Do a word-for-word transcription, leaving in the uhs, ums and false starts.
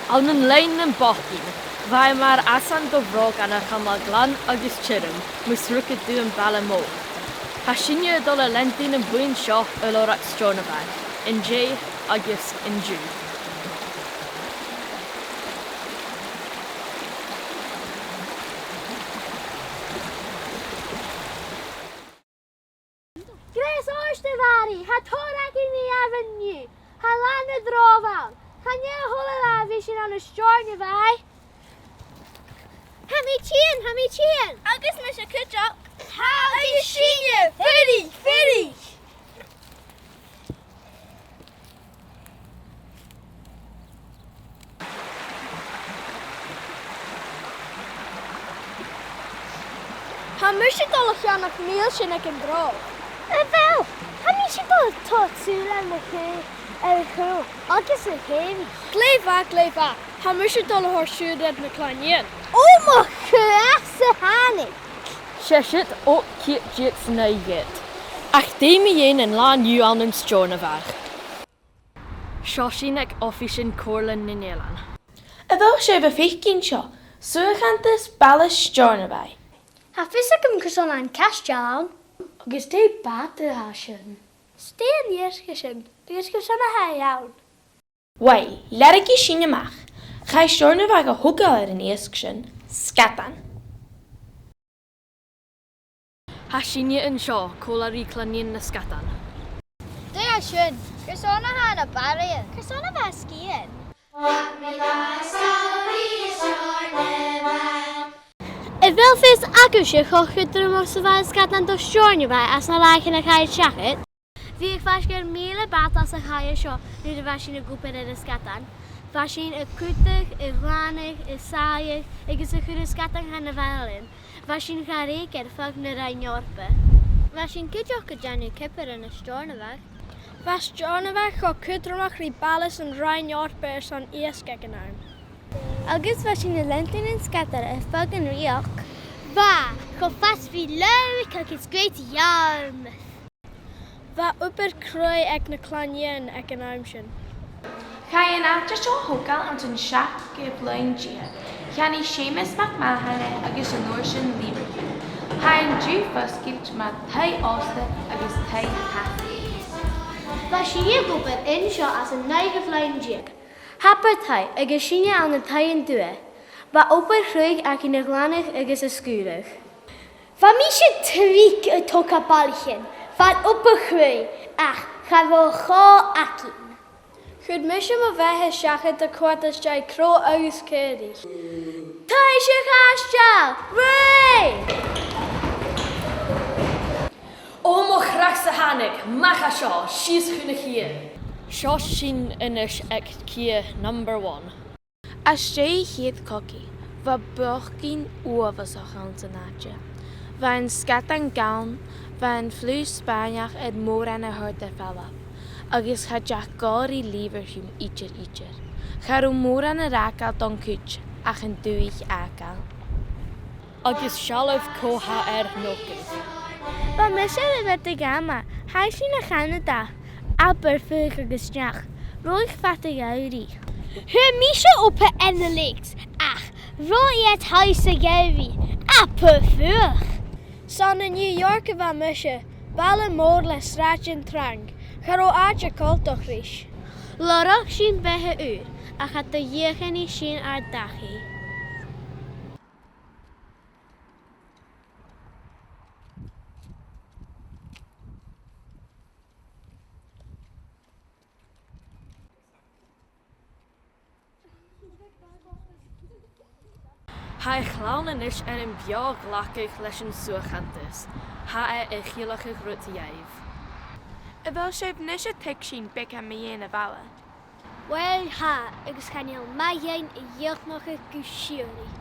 Ann an Loinn nam Bochdainn, bha e mar fhasan do bhrògan a chumail glan agus tioram mus rugadh tu am baile mòr. Tha sinne a' dol a leantainn am buidheann seo a lorg Steòrnabhaigh, an-dè agus an-diugh. Greas ort, a Mhàiri, tha tòrr againn ri fhaighinn an-diugh. Tha latha na dhròbh ann. Chan eil a h-uile latha a bhios sinn ann an Steòrnabhagh. Tha mi tighinn, tha mi tighinn. Agus mise cuideachd. Tha, agus sinne, fuirich, fuirich. Tha mise a' dol a cheannach mìlsean aig an tròg. A bheil? Tha mise a' dol a thoirt sùil air mo chù, air a' chù, agus a' chèilidh. Glè mhath, glè mhath. Tha mise a' dol a thoirt sùil air na clann-nighean. Ò, mo chreach-sa thàinig! 'S e siud ochd ceud deug 's a naoi gheud. Ach dè mu dheidhinn an latha an-diugh ann an Steòrnabhagh? Seo sinn aig oifis Comhairle nan Eilean. A bheil sibh a' faicinn seo? Suaicheantas Baile Steòrnabhaigh. Tha fios agam carson a tha an caisteal ann. Agus dè am bàta a tha sin? 'S dè an iasg a tha sin, agus carson a tha e ann. Uill, leagaidh sinn a-mach. Chaidh Steòrnabhagh a thogail air an iasg sin, Sgadan. Tha sinne an seo còmhla ri Clann-nighean na Sgadan. Dè tha sin? Carson a tha na bàrr ann? Carson a bha sgian? A bheil fios agaibhse cho cudromach 's a bha an Sgadan do Steòrnabhagh anns na làithean a chaidh seachad? Bhiodh faisg air mìle bàta sa chaidh seo nuair a bha sinn ag obair air an Sgadan. Bha sinn a' cutadh, a' ghlanadh, a' sàghadh, agus a' cur an Sgadan dha na bailean. Bha sinn ga reic air feadh na Roinn Eòrpa. Bha sinn cuideachd a' dèanamh cùbair ann an Steòrnabhagh. Bha Steòrnabhagh cho cudromach ri baileas an Roinn Eòrpa airson iasg aig an àm. Agus bha sinn a' leantainn an Sgadain air feadh an rìoghachd. Bha, cho fast ri Limerick agus Great Yarmouth. Bha obair chruaidh aig na clann-nighean aig an àm sin. Chaidh an àite seo a thogail anns an seachdamh linn deug. Cheannaich Seumas MacMathain e agus an uair sin Leverhulme. Tha e an-diugh fosgailte mar taigh-òsta agus taigh-chasaidh. Bha sinne ag obair an seo anns an naoidheamh linn deug. Tha abair taigh agus sinne ann an taigh an dubha. Bha obair chruaidh againn a' ghlanadh agus a' sgùradh. Bha mise tric a' togail ballaichean far obair chruaidh ach cha robh a' chò againn. Chuir mise mo bheatha seachad a' coimhead às dèidh crodh agus caoraich. Taibhse a' chaisteil! Rè! Ò mo chreach-sa thàinig, mach à seo, sìos chun a' chidhe. Seo sinn a-nis aig cidhe number one. Às dèidh a' chiad chogaidh, bha beothachadh uabhasach anns an àite. Bha an sgadan gann, bha an fliuch Spàinneach air mòran a thoirt air falbh, agus cha deach gàire Leverhulme idir idir. Cha robh mòran air fhàgail don chuid ach an dùthaich fhàgail. Agus seallaibh cò tha air nochdadh. Bha mise air a bhith ag amharc, chaidh sinn a Chanada. Abair fuachd agus neach, robh fada geamhraidh. Fhuair mise obair anns na Lakes, ach robh iad tha sa gheamhradh, abair fuachd. 'S ann an New York a bha mise, baile mòr le sràidean trang, cha robh àite coltach ris. Lorg sinn beatha ùr, ach cha do dhìochuimhnich sinn ar dachaigh. Tha a' chlann a-nis air am beò a ghlacadh leis an suaicheantas. Tha e a' ciallachadh rud dhaibh. A bheil sibh a-nis a' tuigsinn beagan mu dheidhinn a' bhaile? Uill, tha, agus chan eil math dhuinn a dhìochuimhneachadh gu sìorraidh.